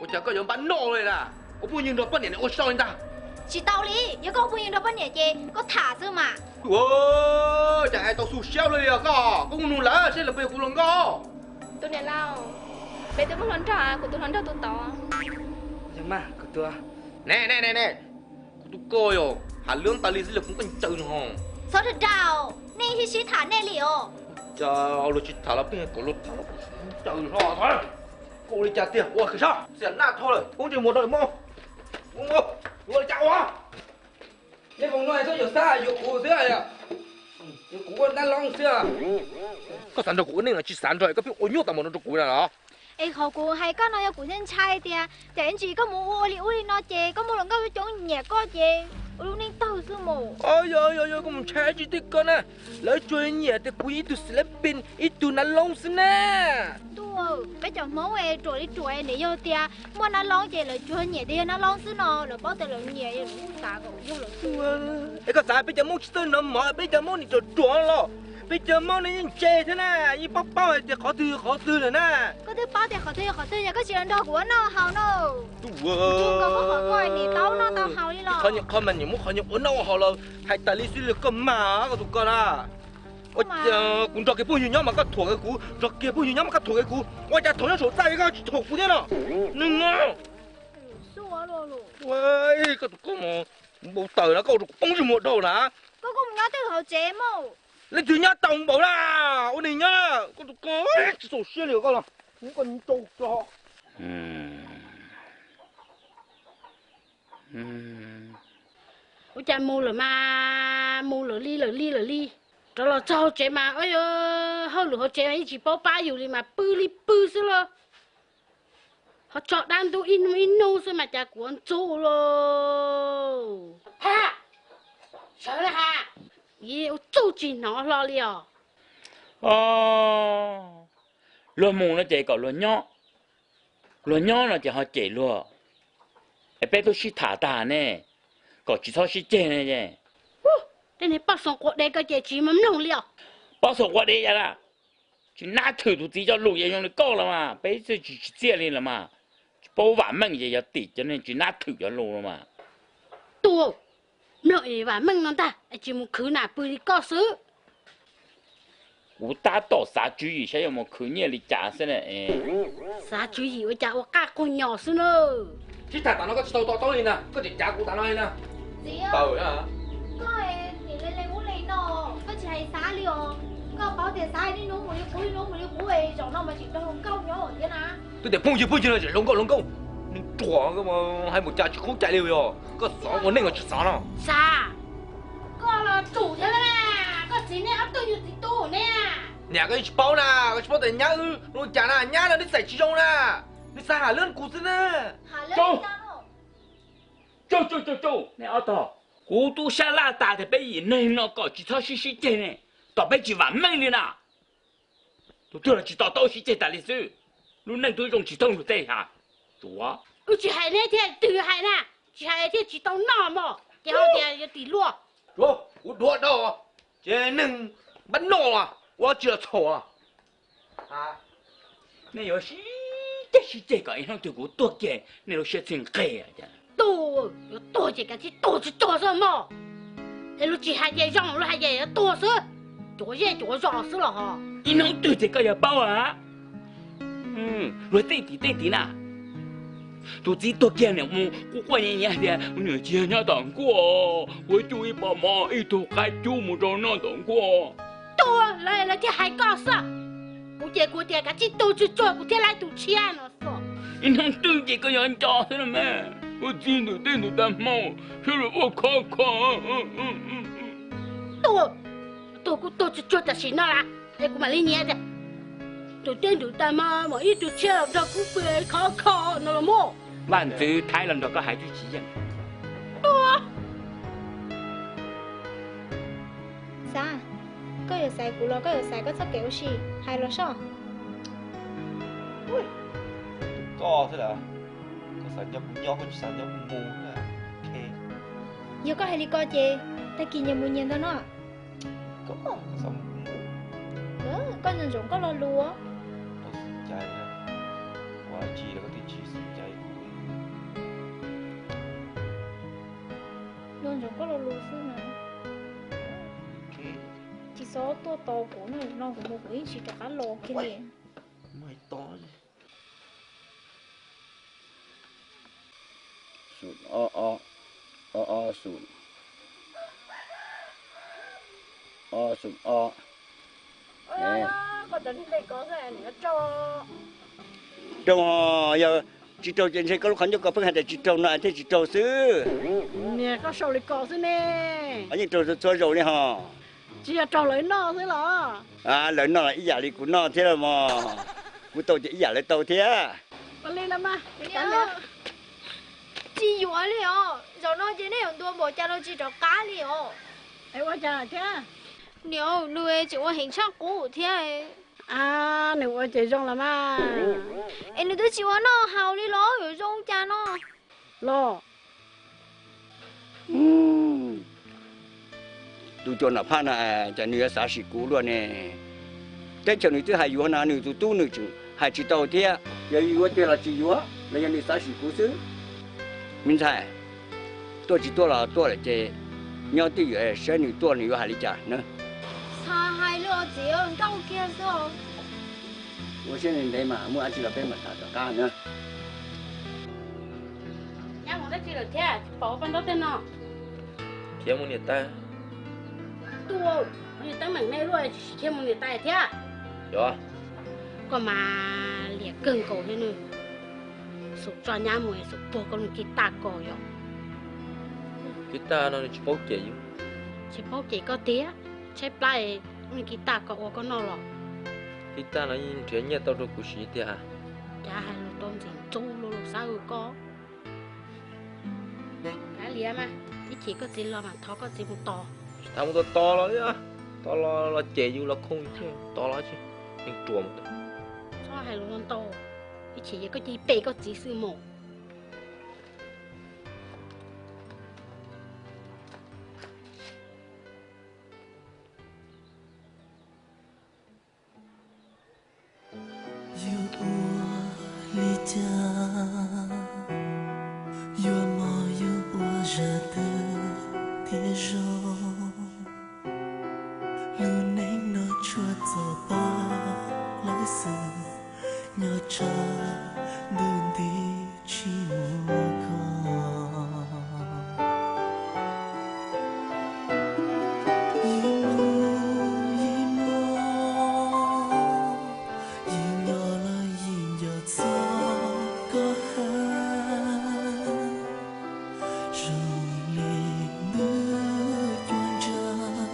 Cas koj yuav npab noj li na? Ua phooj ywg nrog poj niam ua so li ntag. Tsis tau li, yog koj ua phooj ywg nrog poj niam ces koj tham xwb mas. Ua, cas hais tau xu siab luaj li os koj, koj mus nug lawv seb lawv puas yog kuv hluas nkauj. Tus niam laus, peb twb muaj hluas nraug, kuv tus hluas nraug tus tod. Yog mas kuv tus. Ne ne ne ne, kuv tus koj yog has lwm tas li xwb los kuv nqaij ncaws no. Txhob dag dag, nej sib sib tham nej li os. Cas luag tsis tham los pheej kom luag tham los kuv ncaws hlo. Koj ua li cas tiag, ua khwv sab, xiam naj tho lawm, poob ntsej muag rau lawm mog. Ua li cas ua? Nej foom no txhob yuav Xab yuav kuv xwb, yuav kuv ua nab loob xwb. Koj xav nrog kuv ua neej los tsis xav nrog, koj pheej ua nyuaj tas mus no rau kuv na los? Es qhov kuv hais koj no yog kuv ntshai tias cas ib ntsis koj mus ua ua li ub li no ces koj muaj hluas nkauj coob nyiam koj ces ua lub neej tawg xwb mus. Yog yog yog, koj mus ntshai tsis tib koj na. Lawv tsuas nyiam tias kuv yog ib tug xi lab pin, ib tug nab loob xwb na. Ntuj, peb cov Hmoob es ruam li ruam, nws yog tias muaj nab loob ces lawv tsuas nyiam tias yog nab loob xwb no, lawv paub tias lawv nyiam yog lawv xav kom yog lawv xwb. Es koj xav peb cov Hmoob tsis txawj nov mov, peb cov Hmoob nim ruam ruam los, peb cov Hmoob no yeej ntse thiab na, yeej paub paub hais tias qhov twg qhov twg lawm na. Koj twb paub tias qhov twg yog qhov twg, yog koj tsis los nrog kuv ua noj haus no. Tus ua, nim tau noj tau haus li los. Qhov nyuag qhov mas nim muab qhov nyuag ua noj ua haus los hais tas li xwb li koj mas koj tus koj na. Ua cas kuv nrog kiag phooj ywg nyob mas koj thuam kiag kuv, nrog kiag phooj ywg nyob mas koj thuam kiag kuv, ua cas thaum nyob saum txaj koj tsis thuam kuv thiab no? Nws, koj tus koj mas npau taws na, koj ua rau kuv poob ntsej muag dhau na. Koj kuj mus nyob twg hauv tsev mus. Leej twg nyob tau npaum na, ua neeg nyob, koj tus koj tsis txaus siab li koj los, koj nrau tso. Ua cas mus lawm mas mus lawm li lawm li lawm li. Rov los txog hauv tsev mas, hauj lwm hauv tsev mas yeej tsis paub pab yus li mas pw li pw xwb lauj. Ho tso dab ntub ib hnub ib hnub xwb mas cas kuv ua ntxub lauj. Ha, sawv na ha, ua txuj tsis hnov hlo li os. Luag mus no ces kom luag nyob, luag nyob no ces ho cem luag. Es peb twb sib tham tag ne, kom tsis txhob sib ceg ne. Tej niag poj xoom quav dev ko ces tsis mloog li os. Poj xoom quav dev yam na, tsis nab thwm tus txiv cov lus ces zoo li koj los mas peb tsis txiaj li los mas, tsis paub vam meej ces yog tim cov neeg tsis nab thwm cov lus los mas. Tuag, mloog es vam meej no ntag es tsis mus khwv na pw li koj xwb. Kuv tab tom xav tswv yim saib yuav mus khwv nyiaj li cas xwb na. Xav tswv yim ua cas ua qaj quag nyos xwb na. Sib tham tas no koj tsis tau to taub li na, koj tseem cav kuv tas no li na. Txiv, koj nim le le ub le no, koj tsis hais Xab li os. Koj paub tias Xab niaj hnub mus li qub niaj hnub mus li qub es zaum no mas tseem nrog hluas nkauj nyob thiab na. Twb tias phooj ywg phooj ywg no tseem hluas nkauj hluas nkauj. Neeg ruam, koj hais mus cas tsis kub cai li os. Koj xav ua neej los tsis xav no. Xab, koj los tsum thiab na, koj txiv nej ob tug yug txiv tub ne. Niam, koj yeej tsis paub na, koj tsis paub tias nyab wb zoo cas na, nyab no nws txais tsis zoo na, nws xav ham lwb kuv xwb na. Tsuj, tsuj, tsuj, tsuj, nej ob tog, kuv twb sab laj tas tias peb yim neeg no kom tsis txhob sib sib ceg ne, kom peb tsis vam meej li na. Tus twg los tsis to taub sib ceg tas li xwb, lub neej twb zoo tsis thooj lus tej ha. Tsuav. Wb tsis hais neb thiaj twg hais na, tsis hais thiaj tsis tau noj mog, ces ho tias yuav tim luaj. Kuv dhuav dhau, ces neeg npab noj los ua tsis los txhaum. Nej yuav sib ceg sib ceg kom ib hnub twg kuv tuag kiag nej lub siab txhij nqig. Tuag, yuav tuag ces kav tsij tuag tsuag tsuag xwb mog. Es luag tsis hais ces zoo, luag hais ces yuav tuag xwb, cuav zej cuav zos xwb los ho. Ib hnub twg ces koj yuav paub a. Luag tej tim tej tim na, tus txiv tuag kiag niam mus quaj quaj nyiav nyiav tias niam tsis yog nyob tom nkuaj, ua cuj ib pob mov ib tug qaib cub mus rau noj tom nkuaj. Tuag lawm lawv thiaj hais koj xwb. Kuv ces kuv tias kav tsij tuag tsuag tsuag kuv thiaj laib tus tshiab no xwb. Ib hnub twg ces koj yuav nco xwb los mas. Ua txiv ntawm tej ntawm tag hmo, sawv los ua khov kho. Tuag, tuag kuj tuag tsuag tsuag tam sim no las, es kuv mam li nyiav tias ntawm tej ntawm tag hmo mas ib tug tshiab los nrog kuv pw khov kho no los mas. Vaj ntxwv Thaib los nrog koj hais twb tsis yeej. Xav, koj yuav xaiv kuv los koj yuav xaiv koj txoj kev ua si, hais los soj. Koj xwb las, koj xav nyob kuv nyob, koj tsis xav nyob kuv mus. Yog koj hais li ko ces tag kis nyias mus nyias ntag no. Koj xav mus kuv mus. Koj nco ntsoov koj lo lus. Koj xav cai, ua tsis los koj twb tsis xav cai kuv. Ntsib koj lo lus xwb na. Tsis txhob tuaj tos kuv na, no kuv mus kuv yeej tsis rov qab los kiag li. Xum o o, o o xum, o xum o. Raug, yog tsis raug ces ntshe koj lub qhov ncauj ko pheej hais tias tsis raug no thiaj tsis raug xwb. Niag koj sau li ko xwb ne. Yeej raug txhua zaus li ho. Tsis yog raug lawv noj xwb los? Lawv noj los ib yam li kuv noj thiab los mas. Kuv tau ces ib yam lawv tau thiab. Ua li no mas, tsis yuav li os. Zaum no ces nej yuav ntuas npaum cas los tsis rov qab li os. Es ua cas thiab? Niam, nws tseem ua heev tshaj qub thiab. Nws ua ces zoo los mas. Es nws twb tsis ua noj haus li los yuav zoo cas no los? Tus cua nom phaj no, cas nws yuav xav sim kuv luaj ne? Teb chaws nws twb hais yuav no nws tus tub nws tseem hais tsis tau thiab. Yog yuav tiag los tsis yuav los yog nws xav sim kuv xwb? Me ntxhais, tuaj tsis tuaj los tuaj lawm ces nyob twj ywm saib nws tuaj nws yuav hais li cas na. Txhob hais li os txiv, nkauj kiag xwb. Ua siab ntev ntev mas muaj dab tsi los peb mam tham tom qab na. Nyab mus dab tsi lawm thiab tsis pom ua paj ntaub tej no? Khiav mus niam tais. Tuaj, niam teeb meem me luaj tsis khiav mus niam tais thiab. Yog. Koj mas liam kawg nkaus thiab nws. Xub tso nyab mus xub puag koj lub kiv taj ko yom. Kiv taj no nws tsis paub cem yus. Tsis paub cem koj tiag, tshaib plab lub kiv taj ko ua koj noj los. Kiv taj no yeej nrhiav nyiaj tau rau kuv siv tiag. Cas hais lus tau ntxim ntxub luaj lus xav ua koj. Kav liam mas, ib chim koj txiv los mas thov koj txiv mus tos. Tsis tas mus tos tos los li, tos los los cem yus los khooj yus thiab tos los tsis, yeej ruam mus. Txhob hais lus ntau, ib chim yog koj cia li pe koj txiv xwb mus. Yuav ua li cas, yuav mos yuav ua zaj twg thiaj zoo. Lub neej no tshuav txog pab lawv xwb, nyob tshav ntuj nti tsis muaj koj. Yim mus yim mus, yim nco los yim nco txog koj heev. Zoo li ntuj cuaj ntsag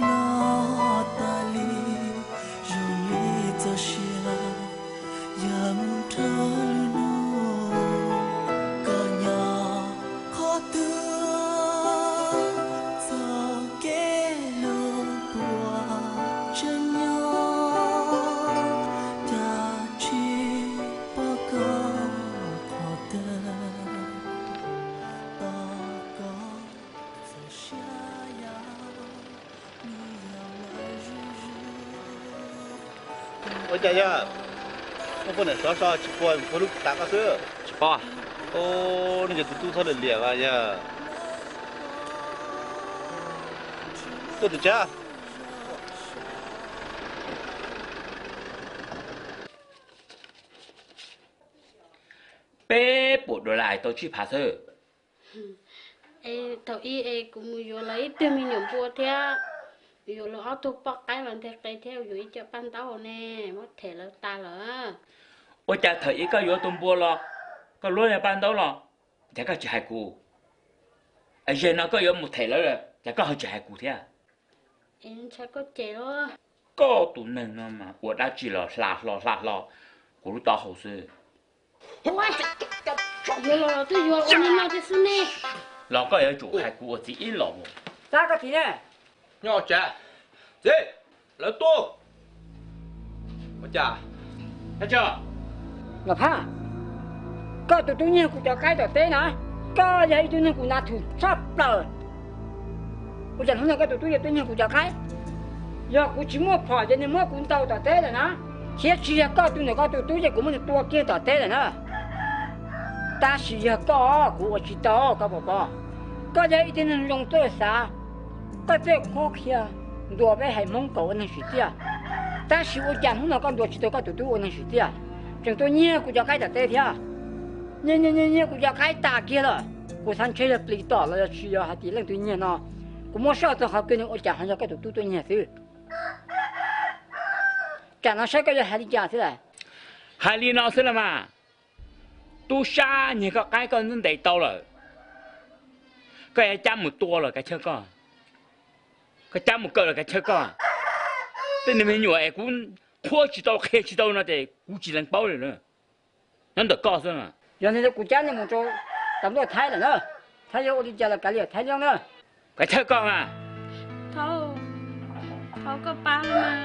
los tas li, zoo li txoj sia ya mus nrog lub ntuj. Koj nyob qhov twg txoj kev hlub puas tseem nyob, cas tsis pom koj qhov twg, tos koj txoj sia ya. Ua cas yog muaj poj niam sov so tsis pom pog lub tav koj xwb? Tsis pom. Nej cov tus tub txhob liam liam as yog. Tuaj tim tsev. Peb puas dollar tau tsib phav xwb. Es thaum ub es kuv mus yuav lawv ib tug me nyuam npua thiab, yuav lawv ob tug poj qaib los nteg qe thiab yuav ib co paj ntaub ne, muab them lawv tas lawm. Ua cas thaum ub koj yuav tus npua los, koj luab paj ntaub los, cas koj tsis hais kuv? Zaum no koj yuav mus them lawv, cas koj ho tsis hais kuv thiab? Ntshai koj cem los. Koj tus neeg no mas ua dab tsi los hla hlo hla hlo kuv lub taub hau xwb. Yuav los twb yuav ua li no thiab xwb ne. Los koj yuav tsum hais kuv ua txiv ib los mus. Tab koj txiv ne? Nyob tsev. Txiv, lawv tuaj. Ua cas? Nom Phaj, koj tus tub nyiag kuv cov qaib tom teb na, koj yog ib tug neeg kuv hwm tshaj plaws. Ua cas hnub no koj tus tub yuav tuaj nyiag kuv cov qaib? Yog kuv tsis muaj phom ces nws muab kuv ntaus tom teb lawm na. Thiab tsis yog koj tus nus koj tus tub ces kuv muab nws tua kiag tom teb lawm na. Tab sis yog koj, kuv ua tsis tau, koj puas pom? Koj yog ib tug neeg zoo txawj xav, koj txawj qhuab qhia, ntuas peb haiv Hmoob kom ua neeg sim txiaj, tab sis ua cas hnub no koj ntuas tsis tau koj tus tub ua neeg sim txiaj, tseem tuaj nyiag kuv cov qaib tom teb thiab. Nyiag nyiag nyiag kuv cov qaib tas kiag lawm. Kuv xav ntshe yog plis tom los yog tsis yog hais tias leej twg nyiag no. Kuv muab soj txog qhov kawg nws ua cas ho yog koj tus tub tuaj nyiag xwb. Tsam no saib koj yuav hais li cas xwb lawm. Hais li no xwb los mas, tub sab nyiag koj qaib koj twb ntes tau lawm, koj yuav cab mus tua los kav chawj koj, koj cab mus kaw los kav chawj koj. Tej niag me nyuam es kuv qhuab tsis tau qhia tsis tau no ces kuv tsis lees paub li na. Nyob ntawm koj xwb. Yog li kuv cab nws mus rau tas luaj Thaib lawm na, Thaib yuav ua li cas los kav liam Thaib Leej na. Kav chawj koj mas. Thaub, thov koj pab mas,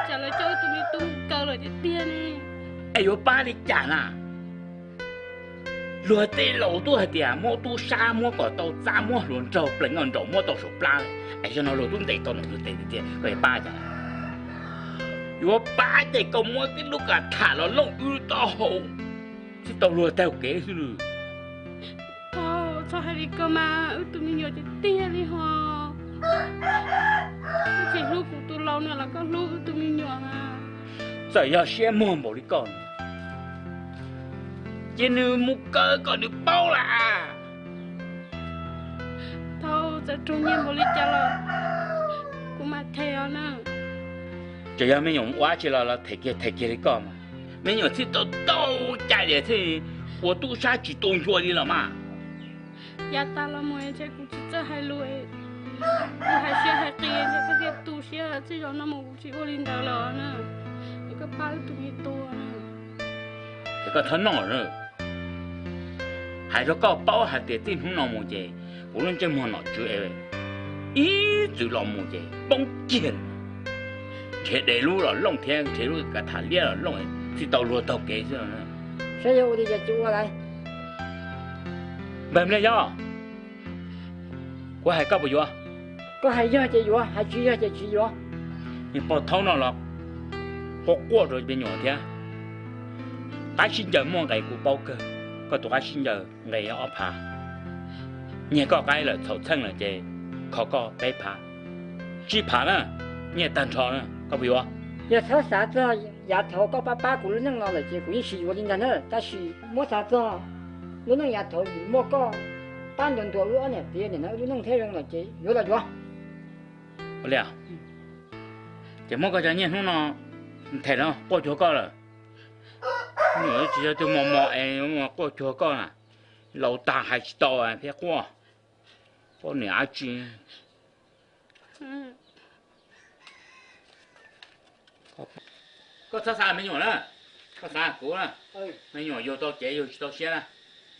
tsam lawv coj wb tus me tub mus kaw lawm tiag tiag ne. Es yuav pab li cas na? Luag tej laus tuaj hais tias muab tub sab muab kom tau txab, muab hluas nraug plees noj nraum muab tau saum plab, es yog no luag twb ntes tau ntawm luag tes tiag tiag, koj yuav pab cas? Yuav pab ces koj muab tib lub kas tham los looj wb taub hau, txij tau luag taug kev xwb lawm. Thaub, txhob hais li ko mas, wb tus me nyuam tiag tiag li ho. Wb tsis hlub kuv tus laus no los koj hlub wb tus me nyuam mas. Txawm yog siab muag npaum li koj, cia nws mus kaw kom nws paub lawm. Thaub, txawm raug nyiag npaum li cas los kuv mam them os na. Txawm yog me nyuam ua dab tsi los los them kiag them kiag li koj mas. Me nyuam txij tau tau cai tias thiaj ua tub sab tsis tu ncua li los mas. Yav tas los mus ntshe kuv tsis txawj hais lus, kuv hais siab hais qis ntshe koj thiaj tu siab, txij zaum no mus kuv tsis ua li ntawd lawm na. Es koj pab wb tus me tub na. Es koj txhob noj na. Hais rau koj paub hais tias txij hnub no mus ces kuv lub ntsej muag nom tswv es ib txwm los mus ces poob kiag, nrhiav de lub los looj thiab nrhiav lub kas tham liab los looj, txij tau luag taug kev xwb. Saib yog ua li cas tsis ua lawm. Npawg Npliaj Yob, kuv hais koj puas yuav? Koj hais yog ces yuav, hais tsis yog ces tsis yuav. Niag pog Thaub no los quaj quaj rau me nyuam thiab. Qab sib ncaws muaj nqe kuv paub kawg, koj tus qab sib ncaws nqe ob phav. Nyiag koj qaib lawm txhaum txheej lawm ces kho koj peb phav, tsib phav na, nyiaj tag nrho na, koj puas yuav? Yog txhob xav txog yav thaud koj pab pab kuv lub neej no lawm ces kuv yeej tsis yuav li ntag na, tab sis muab xav txog lub neej yav thaud vim muaj koj pab ntuas ntuas wb ob niam txiv niam no wb lub neej thiaj zoo lawm ces yuav los yuav. Ua li, ces muab koj cov nyiaj hnub no them no quaj cuag koj lawm. Nyuam tsis yog tus mos mos es quaj cuag koj na, laus tag hais tsis tau thiab quaj, quaj niam dab tsi. Koj txhob xav me nyuam na, koj xav kuv na. Me nyuam yug tau cev yug tsis tau siab na.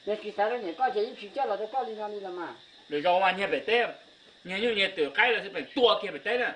Yog tsis xav rau niam koj ces yeej tsis coj los rau koj li no li los mas. Lwm zaus mas nyiag pem teb, nyiag nyuj nyiag twm qaib los xij peem tua kiag pem teb na.